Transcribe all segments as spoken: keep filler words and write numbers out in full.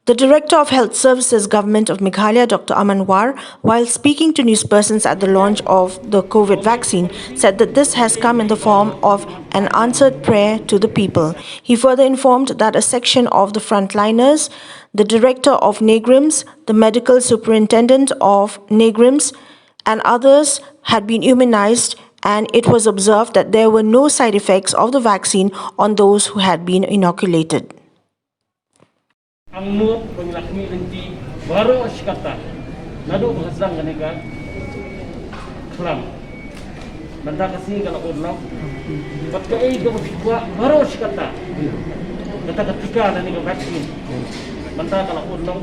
The Director of Health Services, Government of Meghalaya, Doctor Aman War, while speaking to newspersons at the launch of the COVID vaccine, said that this has come in the form of an answered prayer to the people. He further informed that a section of the frontliners, the director of NEIGRIHMS, the medical superintendent of NEIGRIHMS, and others had been immunized, and it was observed that there were no side effects of the vaccine on those who had been inoculated. Ang mut ba ngi la khmih lynti baroh shi katta naduh ba ka sdang kane ka khlam. Mynta ka sngi ka la urlong. Bad kaei kaba phi kwah baroh shi katta, kata ka tika lane ka vaccine, mynta ka la urlong.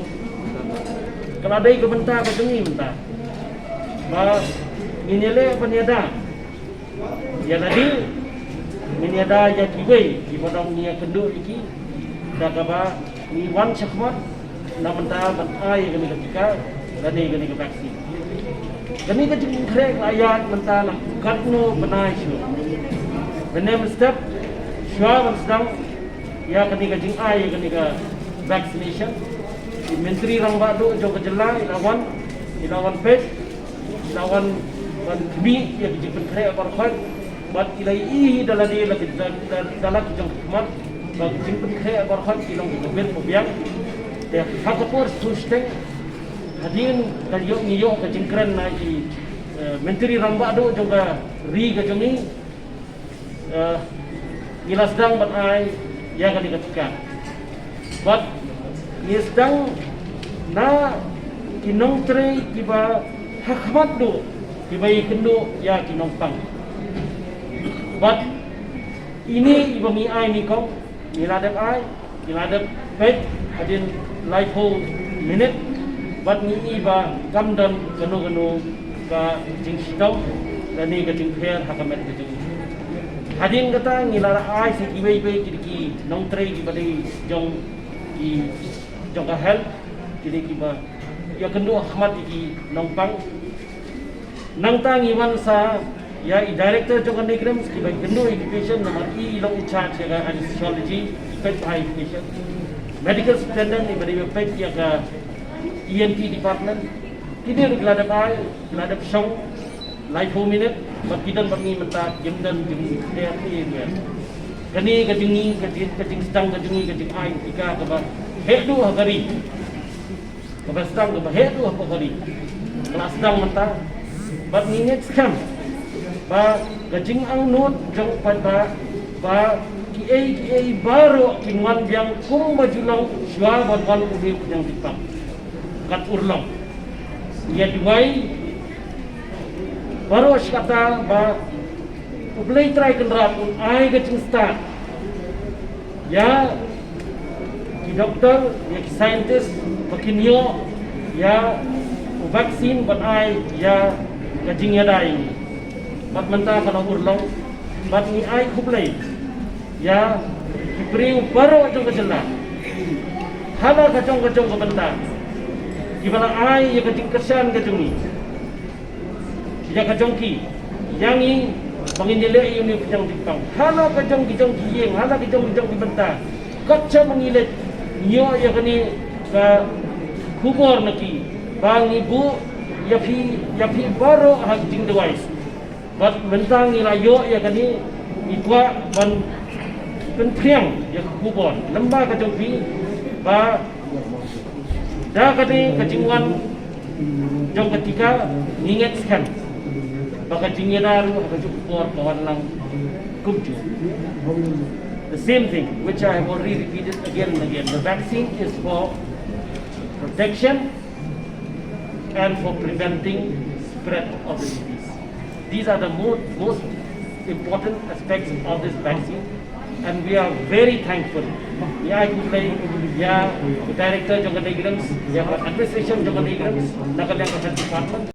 Ka la dei ka bynta ka jong ngi mynta ba ngin ïaleh ban ïada ïa lade, ngin ïada ïa kiwei kiba dang ngi ïakynduh ïa ki da kaba ngi wan shakhmat na mynta ban ai ïa kane ka tika lane ïa kane ka vaccine. Kane ka jingpynkhreh ka la ïaid mynta na katno bnai shuh. Mynne mynstep shuwa ban sdang ïa kane ka jingai ïa kane ka vaccination, i Myntri Rangbah Duh jong ka jylla i la wan, i la wan peit, i la wan ban khmih ïa ka jingpynkhreh baroh khoit. Bad i la ïohi da lade, da la ki jong ki khmat ba ka jingpynkhreh baroh khoit ki long kaba biang. Te ha ka por shu shteng hadien ka ïoh, ngi ïoh ka jingkren na i Myntri Rangbah Duh jong ka ri ka jong ngi, ngi la sdang ban ai ïa kane ka tika. Bad ngi sdang na ki nongtrei kiba ha khmat duh kiba ïakynduh ïa ki nongpang. Bad ine iba ngi ai nyngkong ngi la dep ai, ngi la dep peit hadien laiphew minit. Bad ngi i ba kam don kano kano ka jingshitom lane ka jingpher ha ka met ka jong ngi. Hadien kata ngi la ai sa kiwei kiwei ki nongtrei kiba dei jong ki jong ka health, ki dei kiba ïakynduh ha khmat ïa ki nongpang. Nangta ngi wan sa ïa i director jong ka NEIGRIHMS kiba ïakynduh ïa ki patient, namar i long in charge ïa ka anesthesiology, i peit bha ïa ki patient. Medical superintendent iba dei ba peit ïa ka E N T department. Ki dei ki la dep ai, ki la dep shong laiphew minit bad ki don bad ngi mynta, kim don jingpher ei ei. Kane ka jong ngi, ka jing, ka jingsdang ka jong ngi ka jingai tika kaba heh duh ha ka ri. Kaba sdang kaba heh duh hapoh ka ri ka la sdang mynta. Bad ngi ngeit skhem ba ka jingangnud jong u paidbah ba kiei kiei baroh kin wan biang kumba ju long shuwa ban wan une u pdiang jingpang. Kat urlong ïa duwai baroh shi katta ba U Blei Trai Kynrad un ai ka jingstad ïa ki doktor, ïa ki scientist ba kin ïoh ïa u vaccine ban ai ïa ka jingïada ïa ngi. Bad mynta ka la urlong bad ngi ai khublei ïa ki briew baroh jong ka jylla ha la ka jong ka jong ka bynta kiba la ai ïa ka jingkyrshan ka jong ngi. Ïa ka jong ki, ïa ngi ba ngin ïaleh ïa une u pdiang jingpang. Ha la ka jong ki jong ki ïing, ha la ka jong ki jong ki bynta, kat shaba ngi leit ngi ïoh ïa kane ka khubor na ki ba ngi buh ïa phi, ïa phi baroh ha ka jingduwai. Bad mynta ngi la ïoh ïa kane, ngi kwah ban pynphriang ïa ka khubor lyngba ka jong phi ba da kane ka jingwan jong ka tika, ngi ngeit skhem ba ka jingïada ruh ha kajuh ka por ka wan lang kumjuh. The same thing which I have already repeated again and again. The vaccine is for protection and for preventing spread of the disease. These are the mo-, most important aspects of this vaccine, and we are very thankful. Ngi ai khublei ïa u director jong ka NEIGRIHMS, ïa ka administration jong ka NEIGRIHMS, na ka liang ka health department.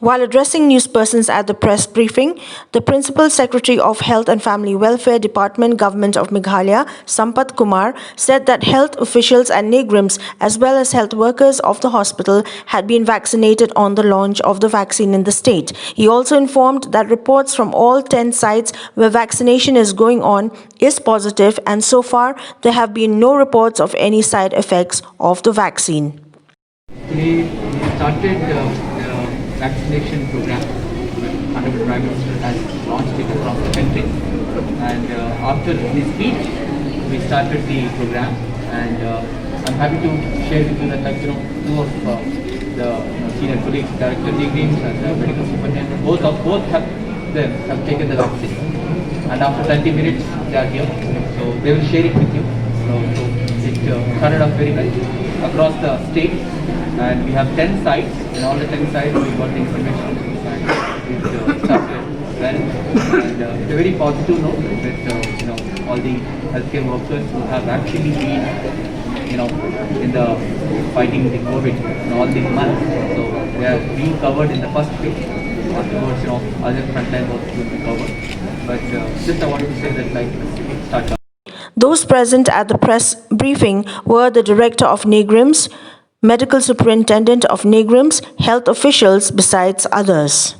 While addressing newspersons at the press briefing, the Principal Secretary of Health and Family Welfare Department, Government of Meghalaya, Sampath Kumar, said that health officials at NEIGRIHMS as well as health workers of the hospital had been vaccinated on the launch of the vaccine in the state. He also informed that reports from all ten sites where vaccination is going on is positive, and so far there have been no reports of any side effects of the vaccine. Today we started uh, the vaccination program. Honorable Prime Minister has launched it across the country, and uh, after his speech, we started the program. And uh, I'm happy to share with you that, like, you know, two of uh, the you know, senior colleagues, Director NEIGRIHMS and the medical superintendent, both of both have them have taken the vaccine. And after thirty minutes, they are here. So they will share it with you. So, so it uh, started off very well across the state, and we have ten sites. In all the ten sites, we got the information, and it uh, started well. And uh, it's a very positive note with uh, you know all the healthcare workers who have actually been you know in the fighting the COVID in all the months. So they are being covered in the first phase. Afterwards, you know, other frontline workers will be covered. But uh, just I wanted to say that, like, start. Those present at the press briefing were the director of NEIGRIHMS, medical superintendent of NEIGRIHMS, health officials, besides others.